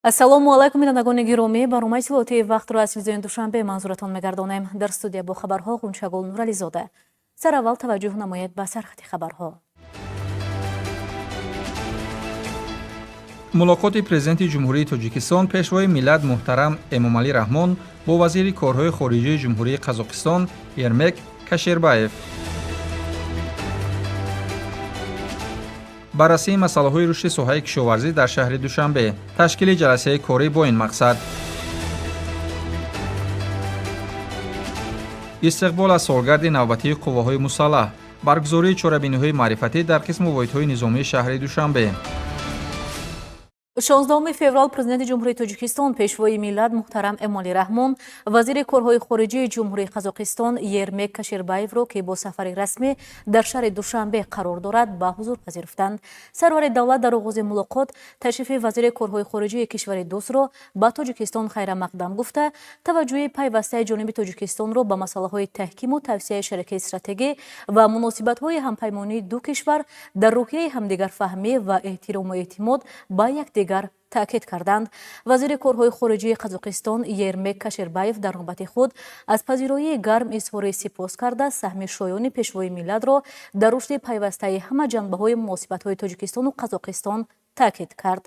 Ассалому алайкум, бинандагони гиромӣ. Барномаи иттилоотии «Вақтро» аз телевизиони Душанбе манзуратон мегардонем. Дар студия бо хабарҳо Ғунчагул Нурализода. Сараввал таваҷҷӯҳ намоед ба сархати хабарҳо. Мулоқоти Президенти Ҷумҳурии Тоҷикистон, Пешвои миллат муҳтарам Эмомалӣ Раҳмон бо вазири корҳои хориҷии Ҷумҳурии Қазоқистон Ермек Кашербаев. Баррасии масъалаҳои рушди соҳаи кишоварзӣ дар шаҳри Душанбе, ташкили ҷаласаи корӣ бо ин мақсад. Истиқбол аз солгарди навбатии қувваҳои мусаллаҳ, баргузории чорабиниҳои маърифатӣ дар қисму воҳидҳои низомии шаҳри Душанбе. 16 феврал Президенти Ҷумҳурии Тоҷикистон, Пешвои миллат муҳтарам Эмомалӣ Раҳмон вазири корҳои хориҷии Ҷумҳурии Қазоқистон Ермек Кашербаевро, ки бо сафари расмӣ дар шаҳри Душанбе қарор дорад, ба ҳузур пазируфтанд. Сарвари давлат дар оғози мулоқот ташрифи вазири корҳои хориҷии кишвари дӯстро ба Тоҷикистон хайрамақдам гуфта, таваҷҷӯҳи пайвастаи ҷониби Тоҷикистонро ба масъалаҳои таҳкиму тавсеаи шарикии стратегӣ ва муносибатҳои ҳампаймонии ду кишвар дар рӯҳияи ҳамдигарфаҳмӣ ва эҳтирому эътимод ба якдигар таъкид карданд. Вазири корҳои хориҷии Қазоқистон Ермек Кашербаев дар навбати худ аз пазироии гарм изҳори сипос карда, саҳми шоёни Пешвои миллатро дар рушди пайвастаи ҳама ҷанбаҳои муносибатҳои Тоҷикистону Қазоқистон таъкид кард.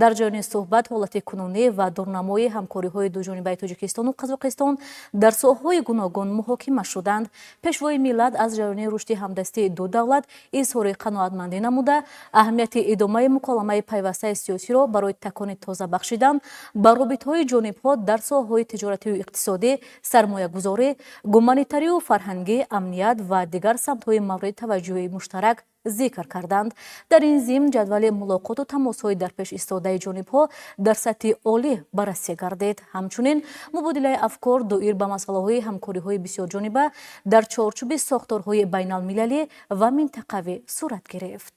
Дар ҷараёни суҳбат ҳолати кунунӣ ва дурнамои ҳамкориҳои дуҷонибаи Тоҷикистону Қазоқистон дар соҳаҳои гуногун муҳокима шуданд. Пешвои миллат аз ҷараёни рушди ҳамдастии ду давлат изҳори қаноатмандӣ намуда, аҳамияти идомаи муколамаи пайвастаи сиёсиро барои такони тоза бахшидан ба робитаҳои ҷонибҳо дар соҳаҳои тиҷоратию иқтисодӣ, сармоягузорӣ, гуманитарию фарҳангӣ, амният ва дигар самтҳои мавриди таваҷҷӯҳи муштарак зикр карданд. Дар ин зимн ҷадвали мулоқоту тамосҳои дар пеш истодаи ҷонибҳо дар сатҳи олӣ баррасӣ гардид. Ҳамчунин мубодилаи афкор доир ба масъалаҳои ҳамкориҳои бисёрҷониба дар чорчӯби сохторҳои байналмилалӣ ва минтақавӣ сурат гирифт.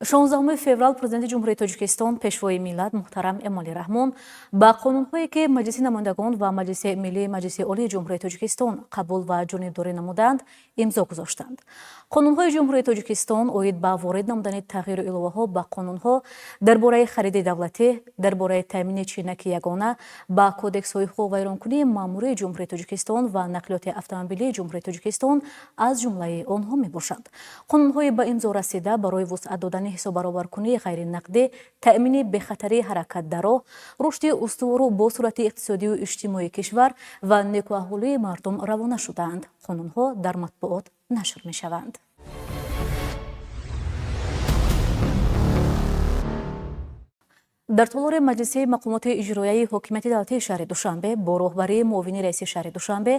16 феврал Президенти Ҷумҳурии Тоҷикистон, Пешвои миллат муҳтарам Эмомалӣ Раҳмон ба қонунҳое, ки Маҷлиси намояндагон ва Маҷлиси Миллии Маҷлиси Олии Ҷумҳурии Тоҷикистон қабул ва ҷонибдорӣ намуданд, имзо гузоштанд. Қонунҳои Ҷумҳурии Тоҷикистон оид ба ворид намудани тағйиру иловаҳо ба қонунҳо дар бораи хариди давлатӣ, дар бораи таъмини чинаки ягона, ба кодексҳои ҳуқуқвайронкунии маъмурии Ҷумҳурии Тоҷикистон ва нақлиёти автомобилии Ҷумҳурии Тоҷикистон аз ҷумлаи онҳо мебошанд. Қонунҳои ба имзо расида барои вусъат додани ҳисоббаробаркунии ғайринақдӣ, таъмини бехатарии ҳаракат дар роҳ, рушди устувору босуръати иқтисодию иҷтимоии кишвар ва некӯаҳволии мардум равона шудаанд. Қонунҳо дар матбуот нашр мешаванд. Дар толори Маҷлиси мақомоти иҷроияи ҳокимияти давлатии шаҳри Душанбе бо роҳбарии муовини раиси шаҳри Душанбе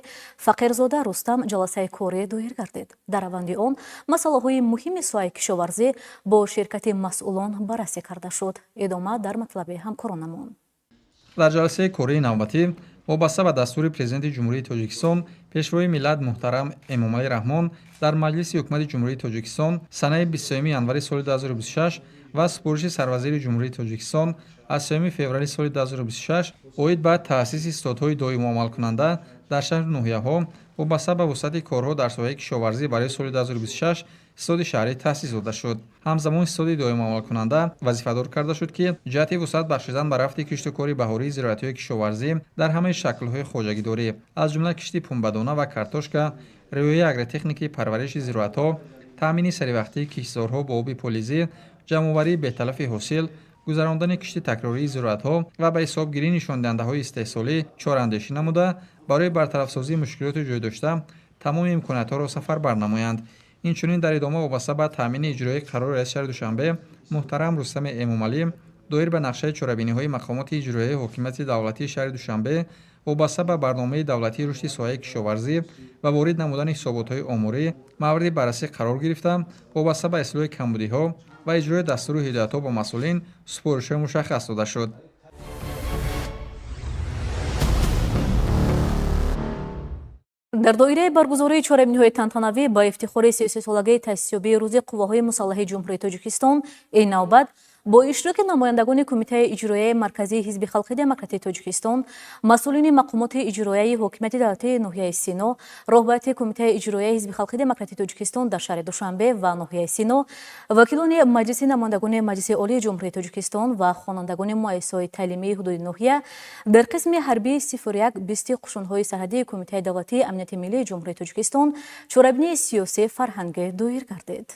Фақирзода Рустам ҷаласаи корӣ доир гардид. Дар раванди он масъалаҳои муҳими соҳаи кишоварзӣ бо ширкати масъулон баррасӣ карда шуд. Идома дар матлаби ҳамкоронамон. Дар ҷаласаи кории навбатӣ вобаста ба дастури Президенти Ҷумҳурии Тоҷикистон, Пешвои миллат муҳтарам Эмомалӣ Раҳмон дар Маҷлиси Ҳукумати Ҷумҳурии Тоҷикистон санаи 23 январи соли 2026 ва супориши Сарвазири Ҷумҳурии Тоҷикистон аз 3 феврали соли 2026 оид ба таъсиси стодҳои доимоамалкунанда дар шаҳру ноҳияҳо, вобаста ба вусъати корҳо дар соҳаи кишоварзӣ барои соли 2026 стоди шаҳрӣ таъсис дода шуд. Ҳамзамон стоди доимоамалкунанда вазифадор карда шуд, ки ҷиҳати вусъат бахшидан ба рафти киштукори баҳории зироатиҳои кишоварзӣ дар ҳамаи шаклҳои хоҷагидорӣ, аз ҷумла кишти пунбадона ва картошка, риояи агротехникаи парвариши зироатҳо, таъмини саривақтии киштзорҳо бо оби полизӣ, ҷамъоварии беталафи ҳосил, гузарондани кишти такрории зироатҳо ва ба ҳисобгирии нишондиҳандаҳои истеҳсолӣ чораандешӣ намуда, барои бартарафсозии мушкилоти ҷой дошта тамоми имкониятҳоро сафарбар намоянд. Инчунин дар идома вобаста ба таъмини иҷрои қарори раиси шаҳри Душанбе муҳтарам Рустами Эмомалӣ доир ба нақшаи чорабиниҳои мақомоти иҷроияи ҳокимияти давлатии шаҳри Душанбе вобаста ба барномаи давлатии рушди соҳаи кишоварзӣ ва ворид намудани ҳисоботҳои оморӣ мавриди баррасӣ қарор гирифта, вобаста ба ислоҳи камбудиҳо ва иҷрои дастуру ҳидоятҳо ба масъулин супоришҳои мушаххас дода шуд. Дар доираи баргузории чорабиниҳои тантанавӣ ба ифтихори 33-солагии таъсисёбии Рӯзи қувваҳои мусаллаҳи Ҷумҳурии Тоҷикистон ин навбат Бо иштироки намояндагони Кумитаи иҷроияи Марказии Ҳизби Халқи Демократии Тоҷикистон, масъулини мақомоти иҷроияи ҳокимияти давлатии ноҳияи Сино, роҳбарияти Кумитаи иҷроияи Ҳизби Халқи Демократии Тоҷикистон дар шаҳри Душанбе ва ноҳияи Сино, вакилони Маҷлиси намояндагони Маҷлиси Олии Ҷумҳурии Тоҷикистон ва хонандагони муассисаҳои таълимии ҳудуди ноҳия дар қисми ҳарбии 0120 қушунҳои сарҳадии Кумитаи давлатии амнияти миллии Ҷумҳурии Тоҷикистон чорабинии сиёсӣ фарҳангӣ доир гардид.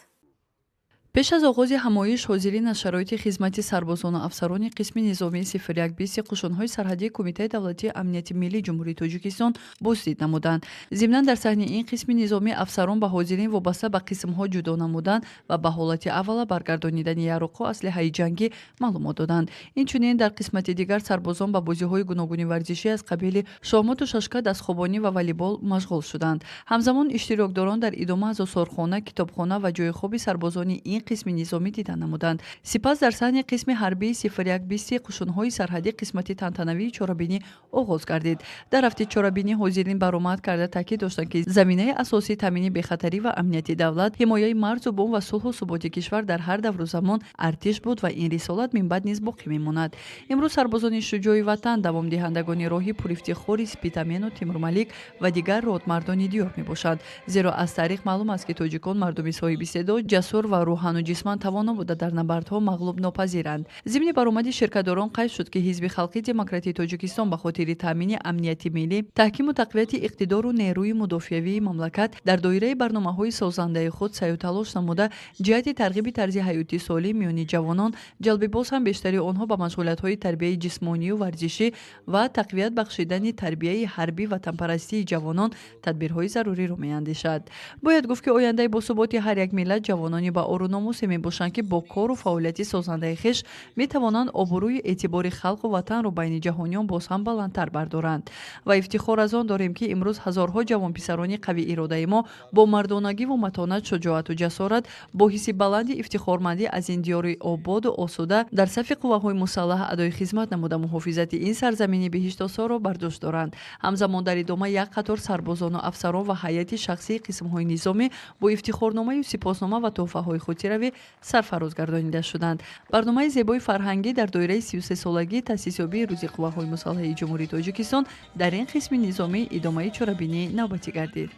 Пеш аз оғози ҳамоиш ҳозирин аз шароити хизмати сарбозону афсарони қисми низомии 0120 қушунҳои сарҳадии Кумитаи давлатии амнияти миллии Ҷумҳурии Тоҷикистон боздид намуданд. Зимнан, дар саҳни ин қисми низомӣ афсарон ба ҳозирин вобаста ба қисмҳо ҷудо намудан ва ба ҳолати аввала баргардонидани яроқҳо, аслиҳаи ҷангӣ маълумот доданд. Инчунин дар қисмати дигар сарбозон ба бозиҳои гуногуни варзишӣ аз қабили шоҳмоту шашка, дастхобонӣ ва волейбол машғул шуданд. Ҳамзамон иштирокдорон дар идома аз осорхона, китобхона ва ҷойи хоби сарбозони ин қисми низомӣ дида намуданд. Сипас дар саҳни қисми ҳарбии 0120 қушунҳои сарҳадӣ қисмати тантанавии чорабинӣ оғоз гардид. Дар рафти чорабинӣ ҳозирин баромад карда, таъкид доштанд, ки заминаи асосии таъмини бехатарӣ ва амнияти давлат, ҳимояи марзу бум ва сулҳу суботи кишвар дар ҳар давру замон артиш буд ва ин рисолат минбаъд низ боқӣ мемонад. Имрӯз сарбозони шуҷои ватан давомдиҳандагони роҳи пурифтихори Спитамену Тимурмалик ва дигар родмардони диёр мебошанд. Зеро аз таърих маълум аст, ки тоҷикон мардуми соҳибистеъдод, ҷасур ва рӯҳану ҷисман тавоно буда, дар набардҳо мағлуб нопазиранд. Зимни баромади ширкатдорон қайд шуд, ки Ҳизби Халқи Демократии Тоҷикистон ба хотири таъмини амнияти миллӣ, таҳкиму тақвияти иқтидору нерӯи мудофиавии мамлакат дар доираи барномаҳои созандаи худ саъю талош намуда, ҷиҳати тарғиби тарзи ҳаёти солим миёни ҷавонон, ҷалби боз ҳам бештари онҳо ба машғулиятҳои тарбияи ҷисмонию варзишӣ ва тақвият бахшидани тарбияи ҳарбӣ ватанпарастии ҷавонон тадбирҳои заруриро меандешад. Бояд гуфт, ки ояндаи босуботи ҳар як миллат ҷавонони ба ору номусе мебошанд, ки бо кору фаъолияти созандаи хеш метавонанд обрӯю эътибори халқу ватанро байни ҷаҳониён боз ҳам баландтар бардоранд. Ва ифтихор аз он дорем, ки имрӯз ҳазорҳо ҷавонписарони қавииродаи мо бо мардонагиву матонат, шуҷоату ҷасорат, бо ҳисси баланди ифтихормандӣ аз ин диёри ободу осуда дар сафи қувваҳои мусаллаҳ адои хизмат намуда, муҳофизати ин сарзамини биҳиштосоро бар дӯш доранд. Ҳамзамон дар идома як қатор сарбозону афсарон ва ҳайати шахсии қисмҳои низомӣ бо ифтихорномаю сипоснома ва тӯҳфаҳои хотиравӣ сарфароз гардонида шуданд. Барномаи зебои фарҳангӣ дар доираи 33-солагии таъсисёбии Рӯзи қувваҳои мусаллаҳи Ҷумҳурии Тоҷикистон дар ин қисми низомӣ идомаи чорабинии навбатӣ гардид.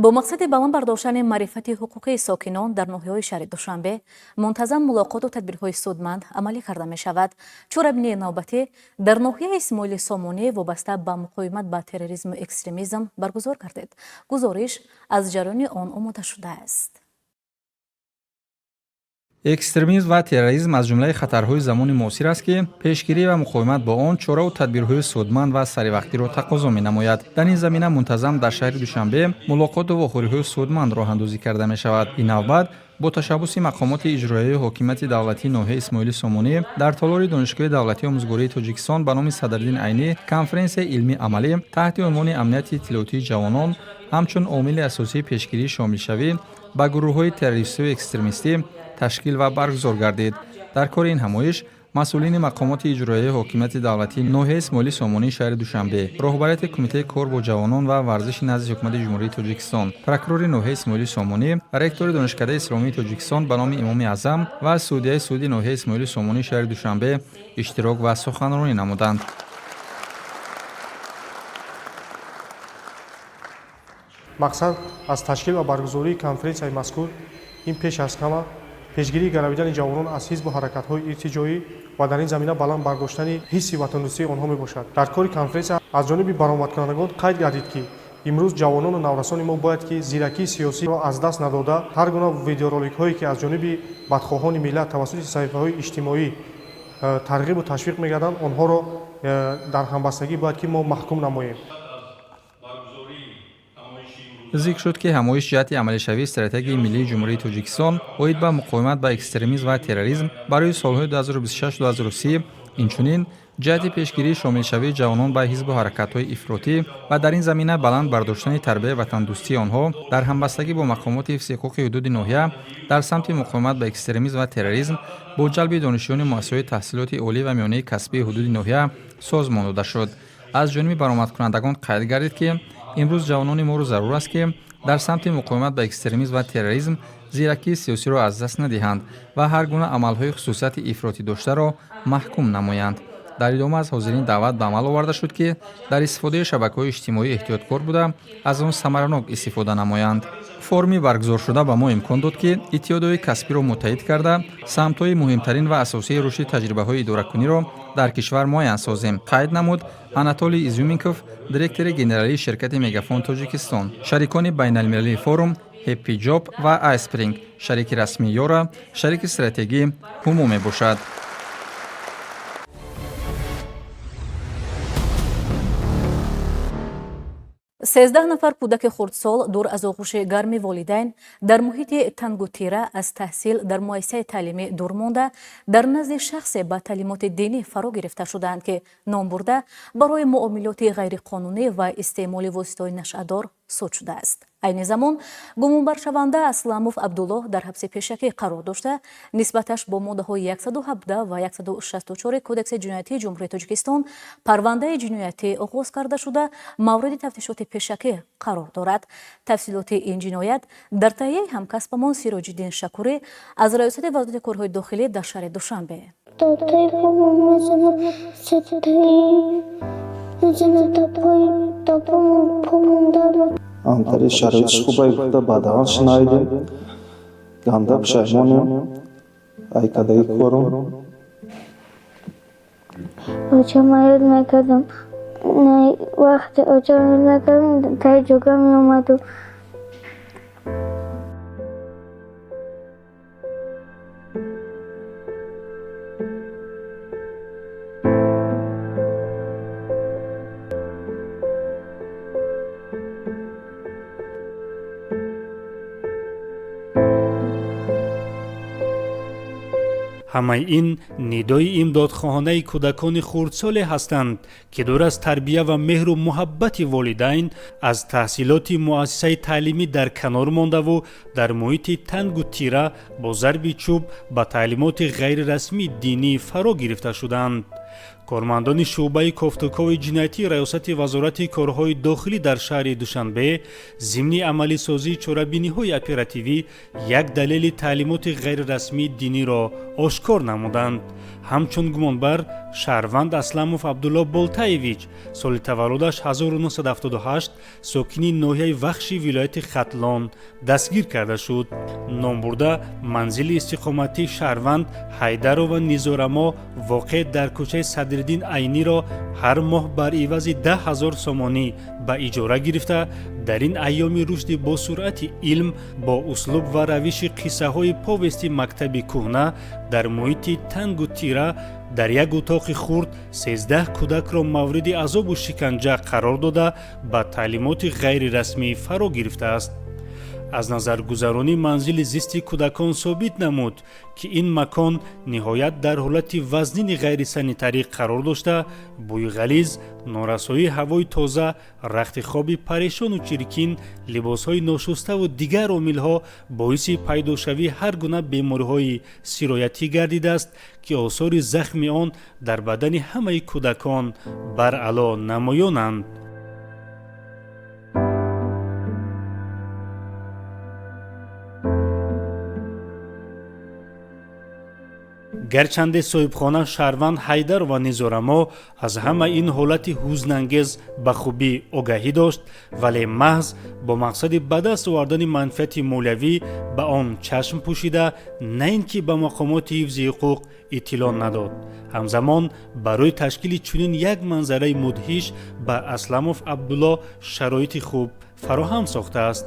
Бо мақсади баланд бардоштани маърифати ҳуқуқии сокинон дар ноҳияҳои шаҳри Душанбе мунтазам мулоқоту тадбирҳои судманд амалӣ карда мешавад. Чорабинии навбатӣ дар ноҳияи Исмоили Сомонӣ вобаста ба муқовимат ба терроризму экстремизм баргузор гардид. Гузориш аз ҷараёни он омода шудааст. Экстремизм ва терроризм аз ҷумлаи хатарҳои замони муосир аст, ки пешгирӣ ва муқовимат бо он чораву тадбирҳои судманд ва саривақтиро тақозо менамояд. Дар ин замина мунтазам дар шаҳри Душанбе мулоқоту вохӯриҳои судманд роҳандозӣ карда мешавад. Ин навбат бо ташаббуси мақомоти иҷроияи ҳокимияти давлатии ноҳияи Исмоили Сомонӣ дар толори Донишгоҳи давлатии омӯзгории Тоҷикистон ба номи Садриддин Айнӣ конференсияи илмӣ амалӣ таҳти унвони «Амнияти иттилоотии ҷавонон ҳамчун омили асосии пешгирии шомилшавӣ ба гурӯҳҳои террористию экстремистӣ» ташкил ва баргузор гардид. Дар кори ин ҳамоиш масъулини мақомоти иҷроияи ҳокимияти давлатии ноҳияи Исмоили Сомонии шаҳри Душанбе, роҳбарияти Кумитаи кор бо ҷавонон ва варзиши назди Ҳукумати Ҷумҳурии Тоҷикистон, прокурори ноҳияи Исмоили Сомонӣ, ректори Донишкадаи исломии Тоҷикистон ба номи Имоми Аъзам ва судияи суди ноҳияи Исмоили Сомонии шаҳри Душанбе иштирок ва суханронӣ намуданд. Мақсад аз ташкил ва баргузории конференсияи мазкур ин пеш аз ҳама пешгирии гаравидани ҷавонон аз ҳизбу ҳаракатҳои иртиҷоӣ ва дар ин замина баланд бардоштани ҳисси ватандӯстии онҳо мебошад. Дар кори конференсия аз ҷониби баромадкунандагон қайд гардид, ки имрӯз ҷавонону наврасони мо бояд ки зиракии сиёсиро аз даст надода, ҳар гуна видеороликҳое, ки аз ҷониби бадхоҳони миллат тавассути саҳифаҳои иҷтимоӣ тарғибу ташвиқ мегарданд, онҳоро дар ҳамбастагӣ бояд ки мо маҳкум намоем. Зикр шуд, ки ҳамоиш ҷиҳати амалишавии Стратегияи миллии Ҷумҳурии Тоҷикистон оид ба муқовимат ба экстремизм ва терроризм барои солҳои 2026-2030, инчунин ҷиҳати пешгирии шомилшавии ҷавонон ба ҳизбу ҳаракатҳои ифротӣ ва дар ин замина баланд бардоштани тарбияи ватандӯстии онҳо дар ҳамбастагӣ бо мақомоти ҳифзи ҳуқуқи ҳудуди ноҳия дар самти муқовимат ба экстремизм ва терроризм бо ҷалби донишҷӯёни муассисаҳои таҳсилоти олӣ ва миёнаи касбии ҳудуди ноҳия созмон дода шуд. Аз ҷониби баромадкунандагон қайд гардид, ки Имрӯз ҷавонони моро зарур аст, ки дар самти муқовимат ба экстремизм ва терроризм зиракии сиёсиро аз даст надиҳанд ва ҳар гуна амалҳои хусусияти ифротӣ доштаро маҳкум намоянд. Дар идома аз ҳозирин даъват ба амал оварда шуд, ки дар истифодаи шабакаҳои иҷтимоӣ эҳтиёткор буда, аз он самаранок истифода намоянд. Форуми баргузоршуда ба мо имкон дод, ки иттиҳодҳои касбиро муттаҳид карда, самтҳои муҳимтарин ва асосии рушди таҷрибаҳои идоракуниро дар кишвар муайян созем, қайд намуд Анатолий Изюминков, директори генералии ширкати Мегафон Тоҷикистон. Шарикони байналмилалии форум Happy Job ва iSpring, шарики расмии Ёра, шарики стратегӣ Ҳумо мебошад. 13 нафар кӯдаки хурдсол дур аз оғӯши гарми волидайн, дар муҳити тангу тира, аз таҳсил дар муассисаи таълимӣ дур монда, дар назди шахсе ба таълимоти динӣ фаро гирифта шудаанд, ки номбурда барои муомилоти ғайриқонунӣ ва истеъмоли воситаҳои нашъадор суд шудааст. Айни замон гумонбаршаванда Асламов Абдуллоҳ дар ҳабси пешакӣ қарор дошта, нисбаташ бо моддаҳои 117 ва 164 Кодекси ҷиноятии Ҷумҳурии Тоҷикистон парвандаи ҷиноятӣ оғоз карда шуда, мавриди тафтишоти пешакӣ қарор дорад. Тафсилоти ин ҷиноят дар таҳияи ҳамкасбамон Сироҷиддин Шакурӣ аз Раёсати Вазорати корҳои дохилӣ дар шаҳри Душанбе. Татаи помон мезанам, сетаи мезанам, тапои тапомон помон дармон. Антари шароитиш хубай гуфта баъдаан шинавидем, ганда пушаймонем айкадаги корум. Очама ёд мекардам. Вақте очам ёд мекардам, таи ҷога меомаду. Ҳамаи ин нидои имдодхоҳонаи кӯдакони хурдсоле ҳастанд, ки дур аз тарбия ва меҳру муҳаббати волидайн аз таҳсилоти муассисаи таълимӣ дар канор мондаву дар муҳити тангу тира бо зарби чӯб ба таълимоти ғайрирасмии динӣ фаро гирифта шуданд. Кормандони шӯъбаи кофтукови ҷиноятии Раёсати Вазорати корҳои дохилӣ дар шаҳри Душанбе зимни амалисозии чорабиниҳои оперативӣ як далели таълимоти ғайрирасмии диниро ошкор намуданд. Ҳамчун гумонбар шаҳрванд Асламов Абдулло Болтаевич, соли таваллудаш 1978, сокини ноҳияи Вахши вилояти Хатлон дастгир карда шуд. Номбурда манзили истиқоматии шаҳрванд Ҳайдарова Низорамо, воқеъ дар кӯчаи Садриддин Айниро, ҳар моҳ бар ивази 10 000 сомонӣ ба иҷора гирифта, дар ин айёми рушди босуръати илм бо услуб ва равиши қиссаҳои повести мактаби кӯҳна дар муҳити тангу тира дар як утоқи хурд 13 кӯдакро мавриди азобу шиканҷа қарор дода, ба таълимоти ғайрирасмӣ фаро гирифтааст. Аз назаргузаронӣ манзили зисти кӯдакон собит намуд, ки ин макон ниҳоят дар ҳолати вазнини ғайрисанитарӣ қарор дошта, бӯи ғализ, норасоии ҳавои тоза, рахти хоби парешону чиркин, либосҳои ношуставу дигар омилҳо боиси пайдошавии ҳар гуна бемориҳои сироятӣ гардидааст, ки осори захми он дар бадани ҳамаи кӯдакон баръало намоёнанд. Гарчанде соҳибхона шаҳрванд Ҳайдарова Низорамо аз ҳама ин ҳолати ҳузнангез ба хубӣ огаҳӣ дошт, вале маҳз бо мақсади ба даст овардани манфиати молиявӣ ба он чашм пӯшида, на ин ки ба мақомоти ҳифзи ҳуқуқ иттилоъ надод, ҳамзамон барои ташкили чунин як манзараи мудҳиш ба Асламов Абдулло шароити хуб фароҳам сохтааст.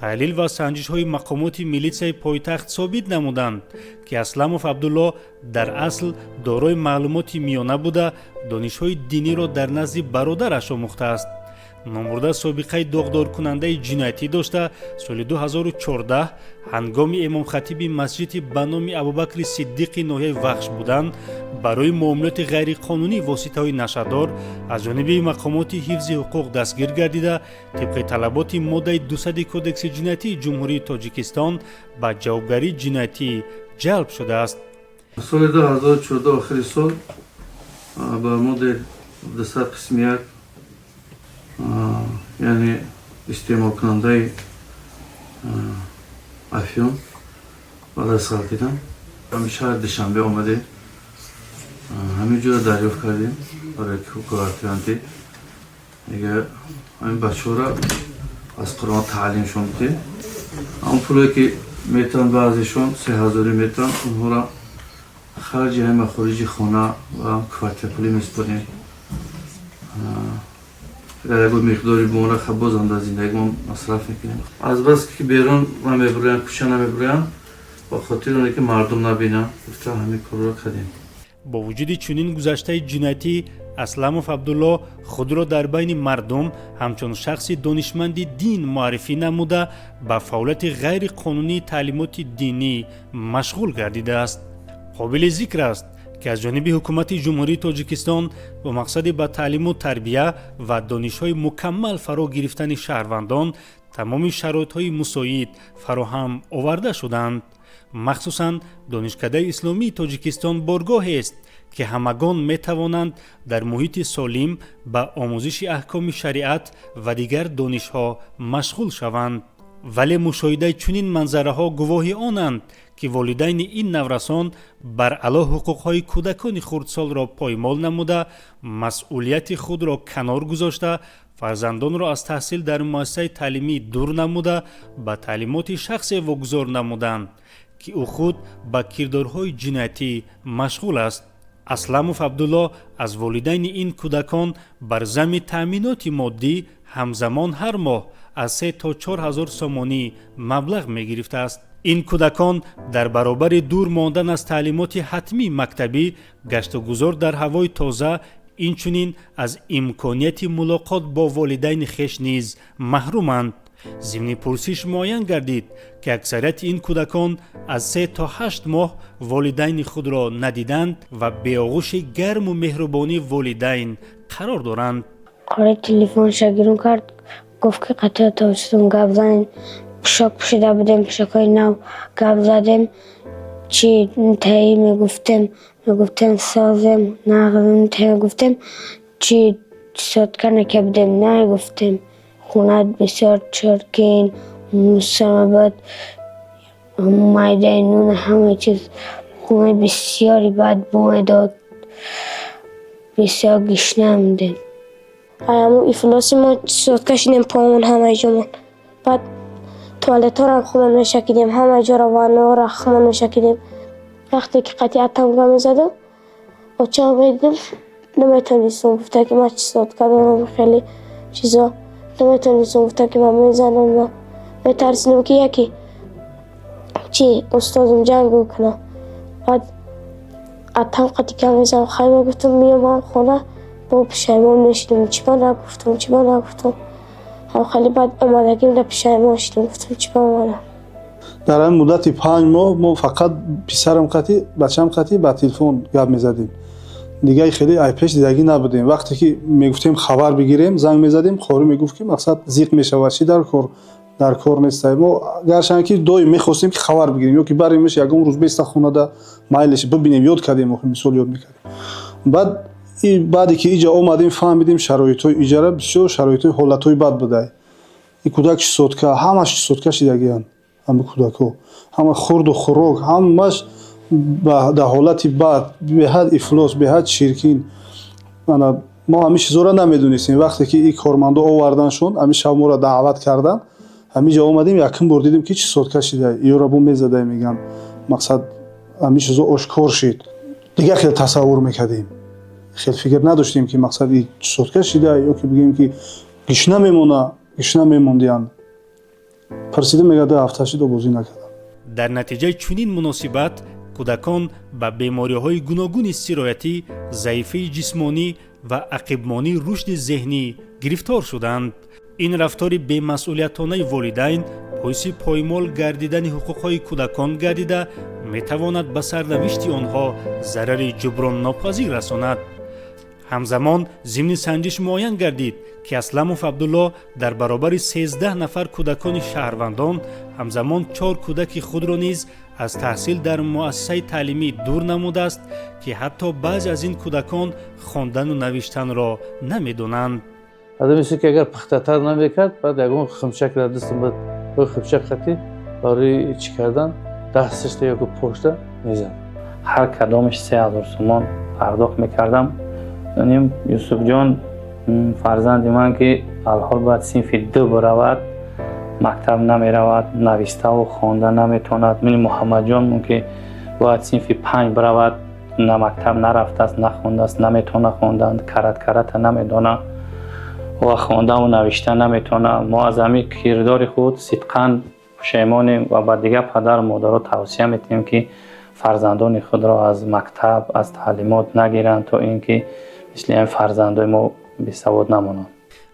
Таҳлил ва санҷишҳои мақомоти милитсияи пойтахт собит намуданд, ки Асламов Абдулло дар асл дорои маълумоти миёна буда, донишҳои диниро дар назди бародараш омӯхтааст. Номбурда собиқаи доғдоркунандаи ҷиноятӣ дошта, соли 2014 ҳангоми имомхатиби масҷиди ба номи Абубакри Сиддиқи ноҳияи Вахш будан барои муомилоти ғайриқонунии воситаҳои нашъадор аз ҷониби мақомоти ҳифзи ҳуқуқ дастгир гардида, тибқи талаботи моддаи 200 Кодекси ҷиноятии Ҷумҳурии Тоҷикистон ба ҷавобгарии ҷиноятӣ ҷалб шудааст. Соли 2014, охири сол, ба моддаи 200 қисми 1. Яъне истеъмолкунандаи афён ба даст ғалтидам. Ҳамин шаҳри Душанбе омадем, ҳамин ҷоро дарёфт кардем барои квартиранти. Дига ҳамин бачаҳоро аз Қуръон таълимшон бидем. Ҳамон пуле ки метавон, баъзешон 3000 метавон, онҳоро харҷи ҳамин махориҷи хона ва квартирапулӣ месупорем. Дар ягон миқдори бомора бозам дар зиндагимон масраф мекунем. Азбас ки берун намебироянд, кӯча намебироянд, ба хотири оне ки мардум набинанд гуфта, ҳамин корро кардем. Бо вуҷуди чунин гузаштаи ҷиноятӣ, Асламов Абдулло худро дар байни мардум ҳамчун шахси донишманди дин муаррифӣ намуда, ба фаъолияти ғайриқонунии таълимоти динӣ машғул гардидааст. Қобили зикр аст, ки аз ҷониби ҳукумати Ҷумҳурии Тоҷикистон бо мақсади ба таълиму тарбия ва донишҳои мукаммал фаро гирифтани шаҳрвандон тамоми шароитҳои мусоид фароҳам оварда шуданд. Махсусан Донишкадаи исломии Тоҷикистон боргоҳест, ки ҳамагон метавонанд дар муҳити солим ба омӯзиши аҳкоми шариат ва дигар донишҳо машғул шаванд. Вале мушоҳидаи чунин манзараҳо гувоҳи онанд, ки волидайни ин наврасон бар ало ҳуқуқҳои кӯдакони хурдсолро поймол намуда, масъулияти худро канор гузошта, фарзандонро аз таҳсил дар муассисаи таълимӣ дур намуда, ба таълимоти шахсе вогузор намуданд, ки ӯ худ ба кирдорҳои ҷиноятӣ машғул аст. Асламов Абдулло аз волидайни ин кӯдакон бар замми таъминоти моддӣ ҳамзамон ҳар моҳ аз 3 то 4 ҳазор сомонӣ маблағ мегирифтааст. Ин кӯдакон дар баробари дур мондан аз таълимоти ҳатмии мактабӣ, гаштугузор дар ҳавои тоза, инчунин аз имконияти мулоқот бо волидайни хеш низ маҳруманд. Зимни пурсиш муайян гардид, ки аксарияти ин кӯдакон аз 3 то 8 моҳ волидайни худро надиданд ва беоғӯши гарму меҳрубонии волидайн қарор доранд. Қори телефонша гирон кард, гуфт, ки қатъи тобистон гап занем. Пӯшок пӯшида будем, пӯшокҳои нав, гап задем. Чӣ таи мегуфтем, мегуфтем созем, нағзем, таи мегуфтем, чӣ сотка нака будем, намегуфтем. Хона бисёр чиркин, мусамабад, майдаи нун, ҳама чиз. Хонаи бисёри бад бӯ медод, бисёр гишна будем. Ҳамун ифлоси мо сотка шидем, помон, ҳамаи ҷомон. Баъд туалетҳоро худмон мешакидем, ҳама ҷоро, ваннаҳоро худмон мешакидем. Вақте ки қатъи атам гап мезадам, очаам медидим, наметонистам гуфта, ки ман чесотка дорам, хеле чизо наметонистам гуфта, ки ман мезанам. Метарсидам, ки яке чи устозам ҷанг кунам. Баъд атам қатъи гап мезадам, хай мегуфтам, меомадам хона, бо пушаймон мешидам, чӣ ба нагуфтам, чӣ ба нагуфтам. Ҳам хеле баъд омадагим да пушаймон шидам, гуфтам, чӣ ба омадам. Дар ҳамин муддати 5 моҳ мо фақат писарам қатӣ, бачам қатӣ ба телефон гап мезадем. Дигаи хеле айпеш дидагӣ набудем. Вақте ки мегуфтем хабар бигирем, занг мезадем, қорӣ мегуфт, ки мақсад зиқ мешавад, чӣ дар кор, дар кор нестай. Мо гарчанд ки доим мехостем, ки хабар бигирем ё ки баремш, ягон рӯз беста хонада, майлеш бибинем, ёд кардем, охи мисол ёд мекардем. Баъд баъде ки иҷа омадем, фаҳмидем шароитҳои иҷара бисёр шароитҳои ҳолатҳои бад будай. И кӯдак чесотка, ҳамаш чесотка шидагиянд. Ҳама кӯдакҳо, ҳама хурду хӯрок, ҳамаш дар ҳолати бад, беҳад ифлос, беҳад чиркин. Ана мо ҳамин чизҳоро намедонистем. Вақте ки и кормандо оварданшон, ҳамин шаб моро даъват карданд, ҳамин ҷо омадем, якум бор дидем, ки чесотка шида, ёро бо мезадай, мегӯям, мақсад ҳамин чизҳо ошкор шид. Дигар хел тасаввур мекардем, хел фикр надоштем, ки мақсад и чесотка шида ё ки бигӯем, ки гишна мемона, гишна мемондиянд. Пурсида, мега, 2 ҳафта шид, обозӣ накардам. Дар натиҷаи чунин муносибат кӯдакон ба бемориҳои гуногуни сироятӣ, заифии ҷисмонӣ ва ақибмонии рушди зеҳнӣ гирифтор шуданд. Ин рафтори бемасъулиятонаи волидайн боиси поймол гардидани ҳуқуқҳои кӯдакон гардида, метавонад ба сарнавишти онҳо зарари ҷуброннопазир расонад. Ҳамзамон зимни санҷиш муайян гардид, ки Асламов Абдулло дар баробари 13 нафар кӯдакони шаҳрвандон ҳамзамон чор кӯдаки худро низ аз таҳсил дар муассисаи таълимӣ дур намудааст, ки ҳатто баъзе аз ин кӯдакон хондану навиштанро намедонанд. Одам ки агар пухтатар намекард, баъд ягон химчак дар дастам буд, химчак қати барои чӣ кардан дасташта ёки пошта мезад. Ҳар кадомаш 3000 сомон пардохт мекардам. Ним Юсуфҷон, фарзанди ман, ки алҳол бояд синфи ду биравад, мактаб намеравад, навиставу хонда наметавонад. Мини Муҳаммадҷон, ки бояд синфи панҷ биравад, на мактаб нарафтааст, нахондааст, наметавона хондан, карат карата намедона ва хондаву навишта наметавона. Мо аз ҳамин кирдори худ сидқан пушаймонем ва ба дигар падару модаро тавсия метиҳем, ки фарзандони худро аз мактаб, аз таълимот нагиранд, то ин ки мисли ҳамин фарзандои мо бесавод намонанд.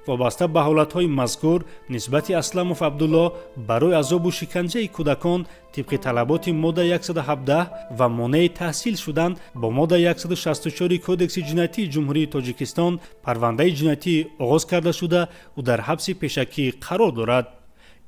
Вобаста ба ҳолатҳои мазкур нисбати Асламов Абдулло барои азобу шиканҷаи кӯдакон тибқи талаботи модда 117 ва монеи таҳсил шудан бо модда 164 Кодекси ҷиноятии Ҷумҳурии Тоҷикистон парвандаи ҷиноятӣ оғоз карда шуда, ӯ дар ҳабси пешакӣ қарор дорад.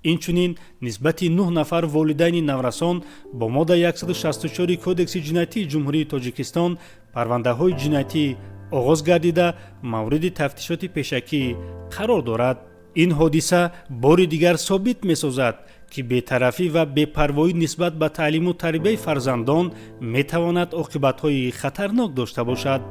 Инчунин нисбати нӯҳ нафар волидайни наврасон бо модда 164 Кодекси ҷиноятии Ҷумҳурии Тоҷикистон парвандаҳои ҷиноятӣ оғоз гардида, мавриди тафтишоти пешакӣ қарор дорад. Ин ҳодиса бори дигар собит месозад, ки бетарафӣ ва бепарвоӣ нисбат ба таълиму тарбияи фарзандон метавонад оқибатҳои хатарнок дошта бошад.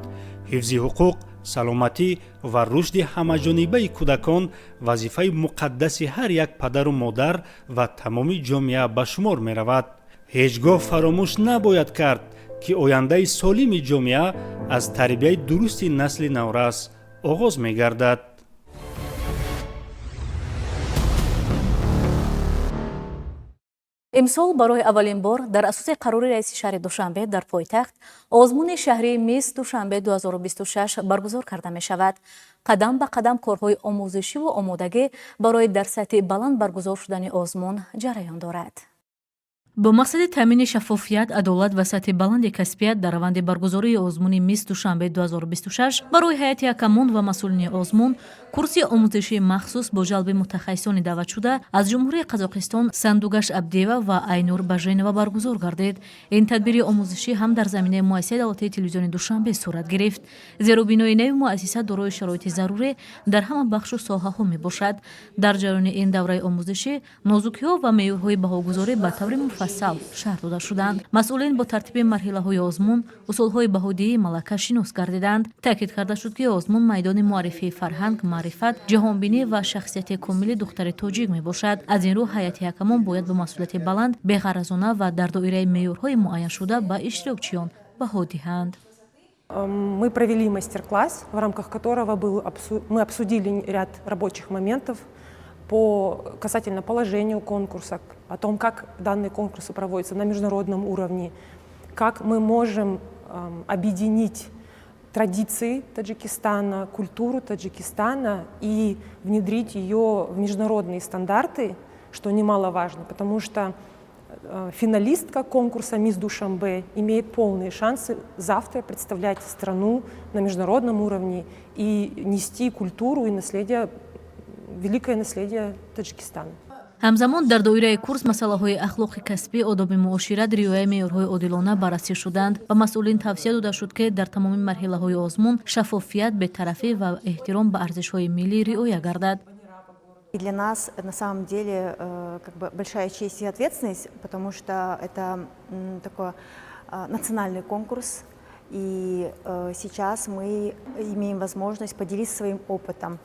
Ҳифзи ҳуқуқ, саломатӣ ва рушди ҳамаҷонибаи кӯдакон вазифаи муқаддаси ҳар як падару модар ва тамоми ҷомеа ба шумор меравад. Ҳеҷ гоҳ фаромӯш набояд кард, ки ояндаи солими ҷомеа аз тарбияи дурусти насли наврас оғоз мегардад. Имсол барои аввалин бор дар асоси қарори раиси шаҳри Душанбе дар пойтахт озмуни шаҳрии Мисс Душанбе 2026 баргузор карда мешавад. Қадам ба қадам корҳои омӯзишиву омодагӣ барои дар сатҳи баланд баргузор шудани озмун ҷараён дорад. Бо мақсади таъмини шаффофият, адолат ва сатҳи баланди касбият дар раванди баргузории озмуни Мисс Душанбе 2026 барои ҳайати ҳакамон ва масъулини озмун курси омӯзишии махсус бо ҷалби мутахассисони даъватшуда аз Ҷумҳурии Қазоқистон Сандугаш Абдиева ва Айнур Баженова баргузор гардид. Ин тадбири омӯзишӣ ҳам дар заминаи муассисаи давлатии телевизиони Душанбе сурат гирифт, зеро бинои нави муассиса дорои шароити зарурӣ дар ҳама бахшу соҳаҳо мебошад. Дар ҷараёни ин давраи омӯзишӣ нозукиҳо ва меъёрҳои баҳогузорӣ ба таври муфассал шарҳ дода шуданд. Масъулин бо тартиби марҳилаҳои озмун, усулҳои баҳодиҳии малака шинос гардиданд. Таъкид карда шуд, ки озмун майдони муаррифии фарҳанг, маърифат, ҷаҳонбинӣ ва шахсияти комили духтари тоҷик мебошад. Аз ин рӯ ҳайати ҳакамон бояд бо масъулияти баланд, беғаразона ва дар доираи меъёрҳои муайяншуда ба иштирокчиён баҳо диҳанд. Мы провели мастер-класс, в рамках которого мы обсудили ряд рабочих моментов по касательно положению конкурса, о том, как данные конкурсы проводятся на международном уровне, как мы можем объединить традиции Таджикистана, культуру Таджикистана и внедрить ее в международные стандарты, что немаловажно, потому что финалистка конкурса «Мисс Душанбе» имеет полные шансы завтра представлять страну на международном уровне и нести культуру и наследие, великое наследие Таджикистана. Ҳамзамон дар доираи курс масъалаҳои ахлоқи касбӣ, одоби муошират, риояи меъёрҳои одилона баррасӣ шуданд. Ба масъулин тавсия дода шуд, ки дар тамоми марҳилаҳои озмун шаффофият, бетарафӣ ва эҳтиром ба арзишҳои миллӣ риоя гардад. И для нас на самом деле как бы большая честь и ответственность, потому что это такой национальный конкурс, и сейчас мы имеем возможность поделиться своим опытом,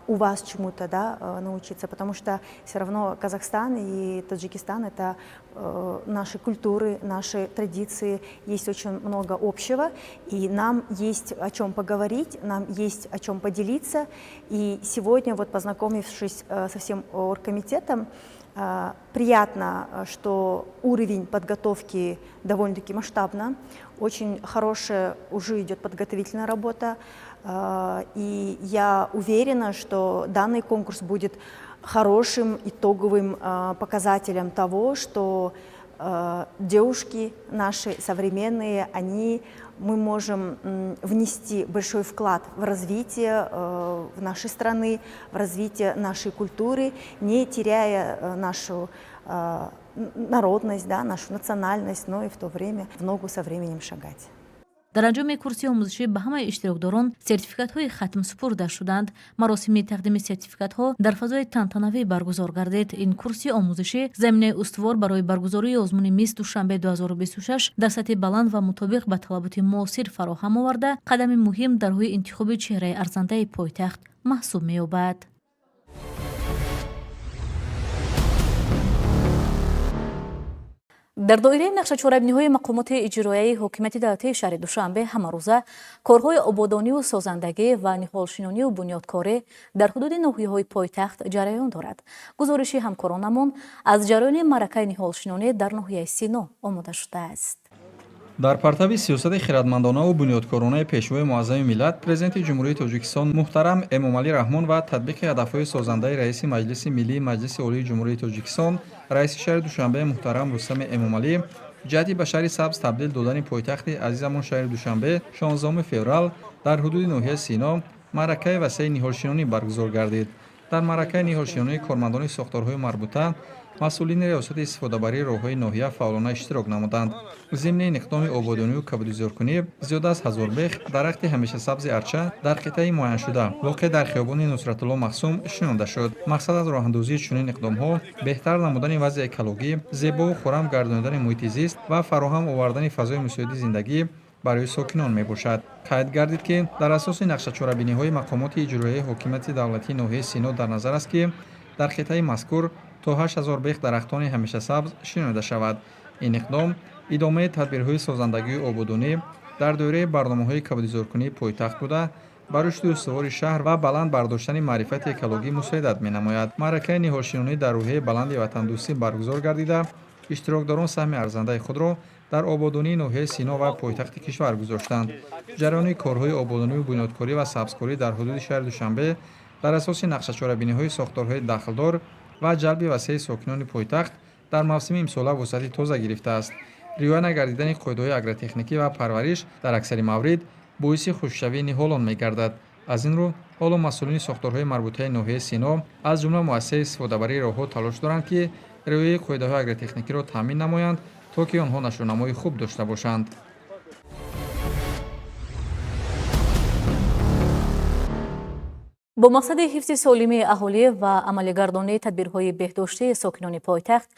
у вас чему-то, да, научиться, потому что все равно Казахстан и Таджикистан – это наши культуры, наши традиции, есть очень много общего, и нам есть о чем поговорить, нам есть о чем поделиться. И сегодня, вот познакомившись со всем оргкомитетом, приятно, что уровень подготовки довольно-таки масштабно, очень хорошая уже идет подготовительная работа, и я уверена, что данный конкурс будет хорошим итоговым показателем того, что девушки наши современные, мы можем внести большой вклад в развитие в нашей страны, в развитие нашей культуры, не теряя нашу народность, да, нашу национальность, но и в то время в ногу со временем шагать. Дар анҷоми курси омӯзишӣ ба ҳамаи иштирокдорон сертификатҳои хатм супурда шуданд. Маросими тақдими сертификатҳо дар фазои тантанавӣ баргузор гардид. Ин курси омӯзишӣ заминаи устувор барои баргузории озмуни Мисс Душанбе 2026 дар сатҳи баланд ва мутобиқ ба талаботи муосир фароҳам оварда, қадами муҳим дар роҳи интихоби чеҳраи арзандаи пойтахт маҳсуб меёбад. Дар доираи нақшачорабиниҳои мақомоти иҷроияи ҳокимияти давлатии шаҳри Душанбе ҳамарӯза корҳои ободониву созандагӣ ва ниҳолшинониву бунёдкорӣ дар ҳудуди ноҳияҳои пойтахт ҷараён дорад. Гузориши ҳамкоронамон аз ҷараёни маъракаи ниҳолшинонӣ дар ноҳияи Сино омода шудааст. Дар партави сиёсати хирадмандонаву бунёдкоронаи Пешвои Муаззами миллат, Президенти Ҷумҳурии Тоҷикистон муҳтарам Эмомалӣ Раҳмон ва татбиқи ҳадафҳои созандаи Раиси Маҷлиси Миллии Маҷлиси Олии Ҷумҳурии Тоҷикистон, Раиси шаҳри Душанбе муҳтарам Рустами Эмомалӣ ҷиҳати ба шаҳри сабз табдил додани пойтахти азизамон шаҳри Душанбе, 16 феврал дар ҳудуди ноҳияи Сино маъракаи васеи ниҳолшинонӣ баргузор гардид. Дар маъракаи ниҳолшинонӣ кормандони сохторҳои марбута, масъулини Риёсати истифодабарии роҳҳои ноҳия фаъолона иштирок намуданд. Зимни ин иқдоми ободониву кабудизоркунӣ зиёда аз 1000 бех дарахти ҳамешасабзи арча дар қитъаи муайяншуда, воқеъ дар хиёбони Нусратулло Махсум, шинонда шуд. Мақсад аз роҳандозии чунин иқдомҳо беҳтар намудани вазъи экологӣ, зебову хуррам гардонидани муҳити зист ва фароҳам овардани фазои мусоиди зиндагӣ барои сокинон мебошад. Қайд гардид, ки дар асоси нақшачорабиниҳои мақомоти иҷроияи ҳокимияти давлатии ноҳияи Сино дар назар аст, ки дар қитъаи мазкур то 8000 бех дарахтони ҳамешасабз шинонида шавад. Ин иқдом идомаи тадбирҳои созандагию ободонӣ дар доираи барномаҳои кабудизоркунии пойтахт буда, ба рушди устувори шаҳр ва баланд бардоштани маърифати экологӣ мусоидат менамояд. Маъракаи ниҳолшинонӣ дар рӯҳияи баланди ватандӯстӣ баргузор гардида, иштирокдорон саҳми арзандаи худро дар ободонии ноҳияи Сино ва пойтахти кишвар гузоштанд. Ҷараёни корҳои ободониву бунёдкорӣ ва сабзкорӣ дар ҳудуди шаҳри Душанбе дар асоси нақшачорабиниҳои сохторҳои дахлдор ва ҷалби васеи сокинони пойтахт дар мавсими имсола вусъати тоза гирифтааст. Риоя нагардидани қоидаҳои агротехникӣ ва парвариш дар аксари маврид боиси хушкшавии ниҳолон мегардад. Аз ин рӯ ҳоло масъулини сохторҳои марбутаи ноҳияи Сино, аз ҷумла муассисаи истифодабарии роҳҳо, талош доранд, ки риояи қоидаҳои агротехникиро таъмин намоянд, то ки онҳо нашъунамои хуб дошта бошанд. Бо мақсади ҳифзи солимии аҳолӣ ва амалигардонии тадбирҳои беҳдоштии сокинони пойтахт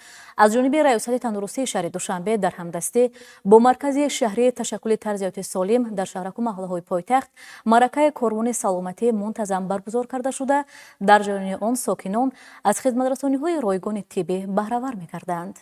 аз ҷониби Раёсати тандурустии шаҳри Душанбе дар ҳамдастӣ бо Маркази шаҳрии ташаккули тарзи ҳаёти солим дар шаҳраку маҳаллаҳои пойтахт маъракаи корвони саломатӣ мунтазам баргузор карда шуда, дар ҷараёни он сокинон аз хизматрасониҳои ройгони тиббӣ баҳравар мегарданд.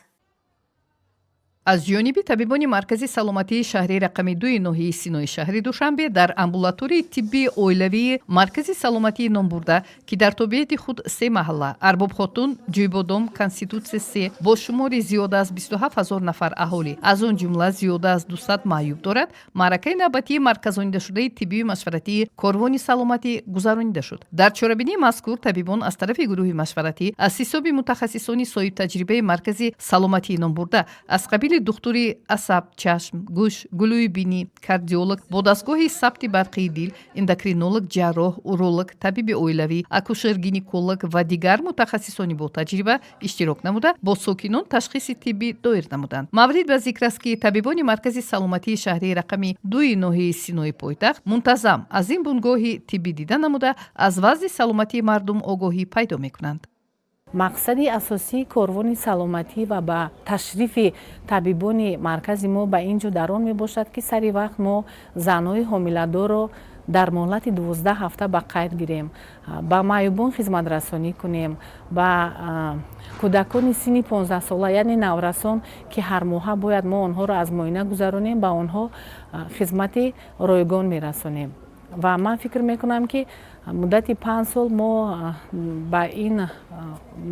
Аз ҷониби табибони Маркази саломатии шаҳри рақами 2-и ноҳияи Синои шаҳри Душанбе дар амбулаторияи тиббии оилавии Маркази саломатии номбурда, ки дар тобеияти худ се маҳалла Арбобхотун, Ҷӯйбодом, Конститутсия се бо шумори зиёда аз 27 ҳазор нафар аҳолӣ, аз он ҷумла зиёда аз 200 маъюб дорад, маъракаи навбатии марказонидашудаи тиббию машваратии корвони саломатӣ гузаронида шуд. Дар чорабинии мазкур табибон аз тарафи гурӯҳи машваратӣ аз ҳисоби мутахассисони соҳибтаҷрибаи Маркази саломатии номбурда аз қабили духтури асаб, чашм, гӯш, гулӯи бинӣ, кардиолог бо дастгоҳи сабти барқии дил, эндокринолог, ҷарроҳ, уролог, табиби оилавӣ, акушер-гинеколог ва дигар мутахассисони ботаҷриба иштирок намуда, бо сокинон ташхиси тиббӣ доир намуданд. Маврид ба зикр аст, ки табибони Маркази саломатии шаҳрии рақами 2-и ноҳияи Синои пойтахт мунтазам аз ин бунгоҳи тиббӣ дида намуда, аз вазъи саломатии мардум огоҳӣ пайдо мекунанд. Мақсади асосии корвони саломатӣ ва ба ташрифи табибони маркази мо ба ин ҷо дар он мебошад, ки сари вақт мо занҳои ҳомиладорро дар муҳлати 12 ҳафта ба қайд гирем, ба маъюбон хизматрасонӣ кунем, ба кӯдакони синни 15-сола, яъне наврасон, ки ҳар моҳа бояд мо онҳоро аз муоина гузаронем, ба онҳо хизмати ройгон мерасонем. Ва ман фикр мекунам, ки муддати 5 сол мо ба ин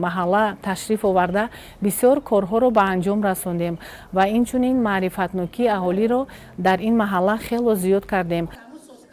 маҳалла ташриф оварда, бисёр корҳоро ба анҷом расондем ва инчунин маърифатнокии аҳолиро дар ин маҳалла хело зиёд кардем.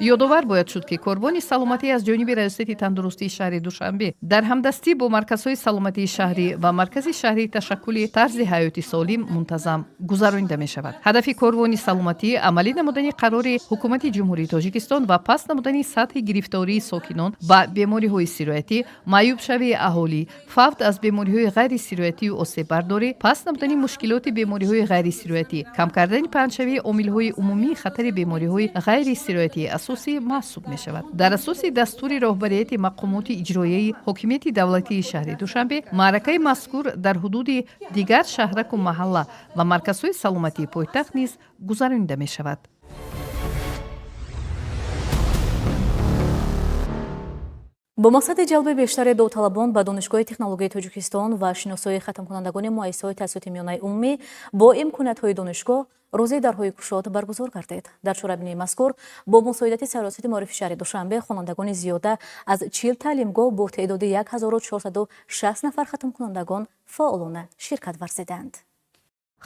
Ёдовар бояд шуд, ки корвони саломатӣ аз ҷониби Раёсати тандурустии шаҳри Душанбе дар ҳамдастӣ бо марказҳои саломатии шаҳрӣ ва Маркази шаҳрии ташаккули тарзи ҳаёти солим мунтазам гузаронида мешавад. Ҳадафи корвони саломатӣ амалӣ намудани қарори Ҳукумати Ҷумҳурии Тоҷикистон ва паст намудани сатҳи гирифтории сокинон ба бемориҳои сироятӣ, маъюбшавии аҳолӣ, фавт аз бемориҳои ғайрисироятию осеббардорӣ, паст намудани мушкилоти бемориҳои ғайрисироятӣ, кам кардани паҳншавии омилҳои умумии хатари бемориҳои ғайрисироятии асосӣ маҳсуб мешавад. Дар асоси дастури роҳбарияти мақомоти иҷроияи ҳокимияти давлатии шаҳри Душанбе, маъракаи мазкур дар ҳудуди дигар шаҳраку маҳалла ва марказҳои саломатии пойтахт низ гузаронида мешавад. Бо мақсади ҷалби бештари довталабон ба Донишгоҳи технологияи Тоҷикистон ва шиносоии хатмкунандагони муассисаҳои таҳсилоти миёнаи умумӣ бо имкониятҳои донишгоҳ, рӯзи дарҳои кушод баргузор гардид. Дар чорабинии мазкур бо мусоидати Сарраёсати маорифи шаҳри Душанбе хонандагони зиёда аз 40 таълимгоҳ бо теъдоди 1460 нафар хатмкунандагон фаъолона ширкат варзиданд.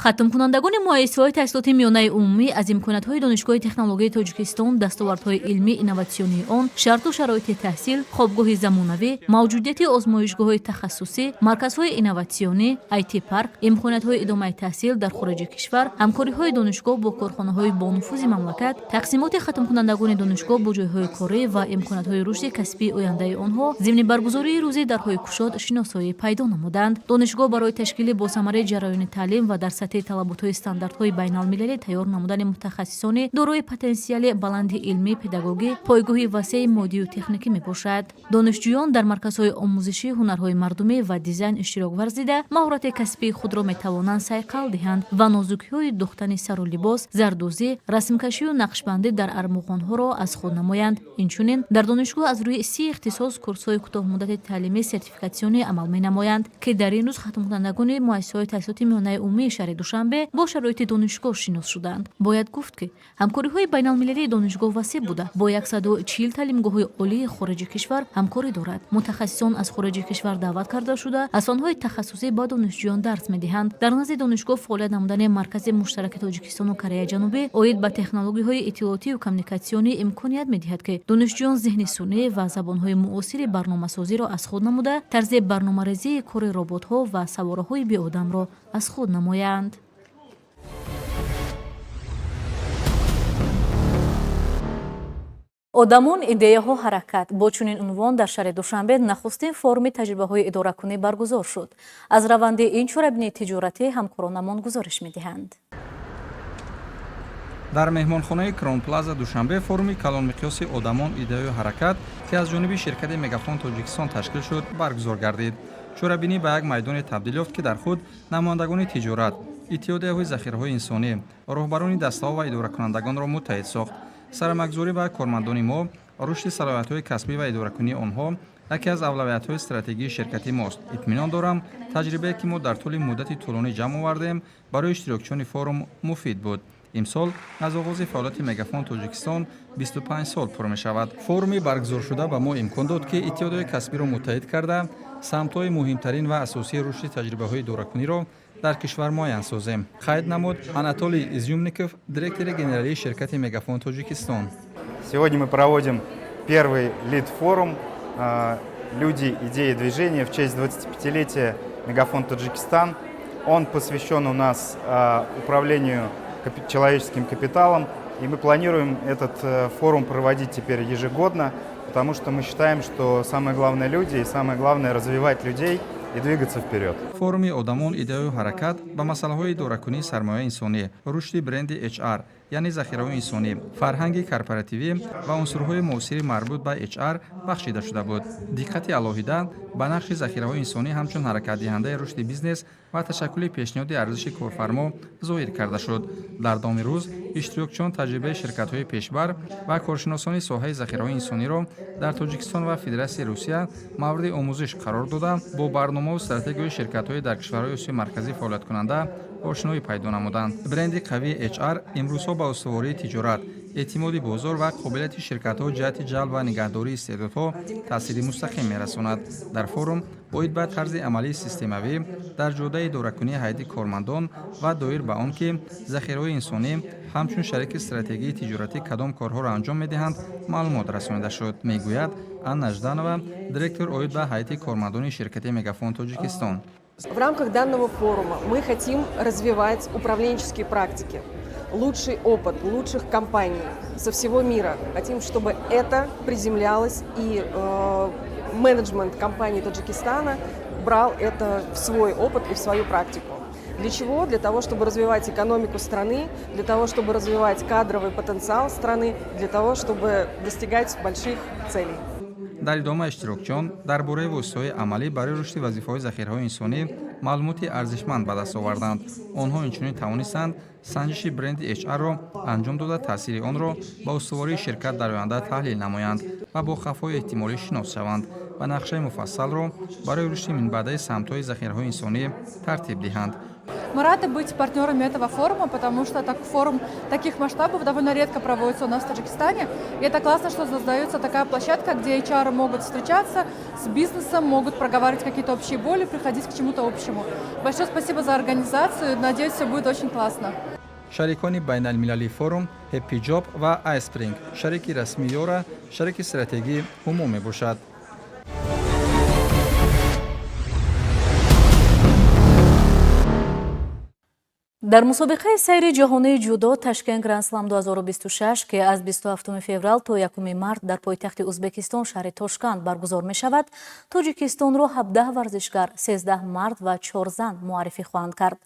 Хатмкунандагони муассисаҳои таҳсилоти миёнаи умумӣ аз имкониятҳои Донишгоҳи технологияи Тоҷикистон, дастовардҳои илмӣ инноватсионии он, шарту шароити таҳсил, хобгоҳи замонавӣ, мавҷудияти озмоишгоҳҳои тахассусӣ, марказҳои инноватсионӣ, IT-парк, имкониятҳои идомаи таҳсил дар хориҷи кишвар, ҳамкориҳои донишгоҳ бо корхонаҳои бонуфузи мамлакат, тақсимоти хатмкунандагони донишгоҳ бо ҷойҳои корӣ ва имкониятҳои рушди касбии ояндаи онҳо зимни баргузории рӯзи дарҳои кушод шиносоӣ пайдо намуданд. Донишгоҳ барои ташкили босамараи ҷараёни таълим ва дар сатҳи талаботҳои стандартҳои байналмилалӣ тайёр намудани мутахассисони дорои потенсиали баланди илмӣ педагогӣ пойгоҳи васеи моддию техникӣ мебошад. Донишҷӯён дар марказҳои омӯзишии ҳунарҳои мардумӣ ва дизайн иштирок варзида, маҳорати касбии худро метавонанд сайқал диҳанд ва нозукиҳои духтани сару либос, зардӯзӣ, расмкашию нақшбандӣ дар армуғонҳоро аз худ намоянд. Инчунин дар донишгоҳ аз рӯи 30 ихтисос курсҳои кӯтоҳмуддати таълимии сертификатсионӣ амал менамоянд, ки дар ин рӯз хатмкунандагони муассисаҳои таҳсилоти миёнаи умумии шаҳри Душанбе бо шароити донишгоҳ шинос шуданд. Бояд гуфт, ки ҳамкориҳои байналмилалии донишгоҳ васеъ буда, бо 140 таълимгоҳҳои олии хориҷи кишвар ҳамкорӣ дорад. Мутахассисон аз хориҷи кишвар даъват карда шуда, аз фанҳои тахассусӣ ба донишҷӯён дарс медиҳанд. Дар назди донишгоҳ фаъолият намудани Маркази муштараки Тоҷикистону Кореяи Ҷанубӣ оид ба технологияҳои иттилоотию коммуникатсионӣ имконият медиҳад, ки донишҷӯён зеҳни сунъӣ ва забонҳои муосири барномасозиро аз худ намуда, тарзи барномарезии кори роботҳо ва савораҳои беодамро аз худ намоянд. Одамон, идеяҳо, ҳаракат. Бо чунин унвон дар шаҳри Душанбе нахустин форуми таҷрибаҳои идоракунӣ баргузор шуд. Аз раванди ин чорабинии тиҷоратӣ ҳамкоронамон гузориш медиҳанд. Дар меҳмонхонаи Кронплаза Душанбе форуми калонмиқёси «Одамон, идеяю ҳаракат», ки аз ҷониби ширкати Мегафон Тоҷикистон ташкил шуд, баргузор гардид. Чорабинӣ ба як майдоне табдил ёфт, ки дар худ намояндагони тиҷорат, иттиҳодияҳои захираҳои инсонӣ, роҳбарони дастаҳо ва идоракунандагонро муттаҳид сохт. Сармоягузорӣ ба кормандони мо, рушди салоҳиятҳои касбӣ ва идоракунии онҳо яке аз авлавиятҳои стратегии ширкати мост. Итминон дорам, таҷрибае, ки мо дар тӯли муддати тӯлонӣ ҷамъ овардем, барои иштирокчиёни форум муфид буд. Имсол аз оғози фаъолияти Мегафон Тоҷикистон 25 сол пур мешавад. Форуми баргузоршуда ба мо имкон дод, ки иттиҳодияи касбиро муттаҳид карда, самтҳои муҳимтарин ва асосии рушди таҷрибаҳои идоракуниро дар кишвар муайян созем, қайд намуд Анатолий Изюмников, директори генералии ширкати Мегафон Тоҷикистон. Сегодня мы проводим первый лид-форум «Люди, идеи, движения» в честь 25-летия Мегафон Таджикистан. Он посвящен у нас управлению человеческим капиталом. И мы планируем этот форум проводить теперь ежегодно, потому что мы считаем, что самое главное – люди, и самое главное – развивать людей и двигаться вперед. Форуми «Одамон, идеяю ҳаракат» ба масъалаҳои идоракунии сармояи инсонӣ, рушди бренди HR, яъне захираҳои инсонӣ, фарҳанги корпоративӣ ва унсурҳои муосири марбут ба HR бахшида шуда буд. Диққати алоҳида ба нақши захираҳои инсонӣ ҳамчун ҳаракатдиҳандаи рушди бизнес ва ташаккули пешниҳоди арзиши корфармо зоҳир карда шуд. Дар давоми рӯз иштирокчиён таҷрибаи ширкатҳои пешбар ва коршиносони соҳаи захираҳои инсониро дар Тоҷикистон ва Федератсияи Русия мавриди омӯзиш қарор дода, бо барномаву стратегияҳои ширкатҳои дар кишварҳои Осиёи Марказӣ фаъолияткунанда ошноӣ пайдо намуданд. Бренди қавии HR имрӯзҳо ба устувории тиҷорат, Эътимоди бозор ва қобилияти ширкатҳо ҷиҳати ҷалб ва нигаҳдории истеъдодҳо таъсири мустақим мерасонад. Дар форум оид ба тарзи амалии системавӣ дар ҷодаи идоракунии ҳайати кормандон ва доир ба он ки захираҳои инсонӣ ҳамчун шарики стратегии тиҷоратӣ кадом корҳоро анҷом медиҳанд, маълумот расонида шуд, мегӯяд Анна Жданова, директор оид ба ҳайати кормандони ширкати «Мегафон Тоҷикистон». В рамках данного форума мы хотим развивать управленческие практики, лучший опыт лучших компаний со всего мира. Хотим, чтобы это приземлялось и менеджмент компании Таджикистана брал это в свой опыт и в свою практику. Для чего? Для того, чтобы развивать экономику страны, для того, чтобы развивать кадровый потенциал страны, для того, чтобы достигать больших целей. Дар идома иштирокчиён дар бораи воситаҳои амалӣ барои рушди вазифаҳои захираҳои инсонӣ маълумоти арзишманд ба даст оварданд. Онҳо инчунин тавонистанд санҷиши бренди HR-ро анҷом дода, таъсири онро ба устувории ширкат дар оянда таҳлил намоянд ва бо хавфҳои эҳтимолӣ шинос шаванд ва нақшаи муфассалро барои рушди минбаъдаи самтҳои захираҳои инсонӣ тартиб диҳанд. Мы рады быть партнерами этого форума, потому что так, форум таких масштабов довольно редко проводится у нас в Таджикистане. И это классно, что создается такая площадка, где HR могут встречаться с бизнесом, могут проговаривать какие-то общие боли, приходить к чему-то общему. Большое спасибо за организацию. Надеюсь, все будет очень классно. Шарикони байналмилалии форум Happy Job ва iSpring, шарики расмии Ёра, шарики стратегии Ҳумо мебошад. Дар мусобиқаи сайри ҷаҳонии ҷудо «Ташкент Гранд-слам 2026», ки аз 27 феврал то 1 март дар пойтахти Узбекистон, шаҳри Тошканд, баргузор мешавад, Тоҷикистонро 17 варзишгар, 13 мард ва 4 зан муаррифӣ хоҳанд кард.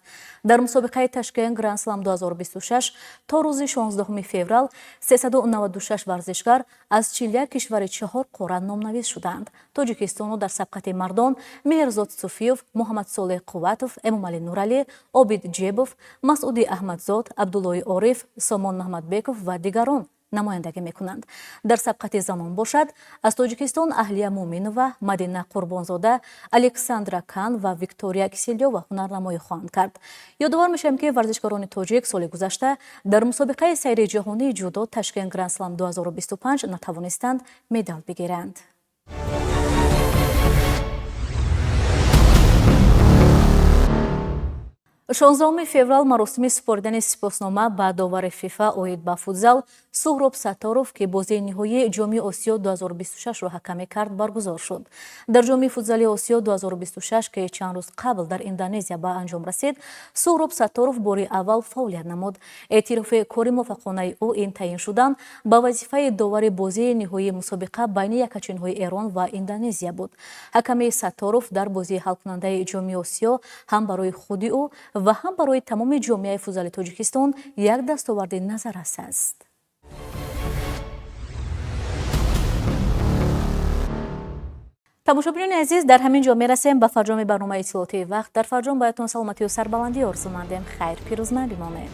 Дар мусобиқаи «Ташкент Гранд-слам 2026» то рӯзи 16 феврал 396 варзишгар аз 41 кишвари чаҳор қора номнавис шудаанд. Тоҷикистонро дар сабқати мардон Меҳрзод Суфиев, Муҳаммадсолеҳ Қувватов, Эмомалӣ Нуралӣ, Обид Ҷебов, Масъуди Аҳмадзод, Абдуллои Ориф, Сомон Маҳмадбеков ва дигарон намояндагӣ мекунанд. Дар сабқати занон бошад, аз Тоҷикистон Аҳлия Муъминова, Мадина Қурбонзода, Александра Кан ва Виктория Киселёва ҳунарнамоӣ хоҳанд кард. Ёдовар мешавем, ки варзишгарони тоҷик соли гузашта дар мусобиқаи сайри ҷаҳонии ҷудо «Ташкент Гранд-слам 2025» натавонистанд медал бигиранд. 16 феврал маросими супоридани сипоснома ба довари ФИФА оид ба футзал Суҳроб Сатторов, ки бозии ниҳоии Ҷоми Осиё 2026-ро ҳакамӣ кард, баргузор шуд. Дар Ҷоми футзали Осиё 2026, ки чанд рӯз қабл дар Индонезия ба анҷом расид, Суҳроб Сатторов бори аввал фаъолият намуд. Эътирофи кори муваффақонаи ӯ ин таъин шудан ба вазифаи довари бозии ниҳоии мусобиқа байни якачинҳои Эрон ва Индонезия буд. Ҳакамии Сатторов дар бозии ҳалкунандаи Ҷоми Осиё ҳам барои худи ӯ ва ҳам барои тамоми ҷомеаи футзали Тоҷикистон як дастоварди назаррас аст. Тамошобинони азиз, дар ҳамин ҷо мерасем ба фарҷоми барномаи иттилоотии «Вақт». Дар фарҷом ба ятон саломатию сарбаландӣ орзумандем. Хайр, пирӯзманд бимонед.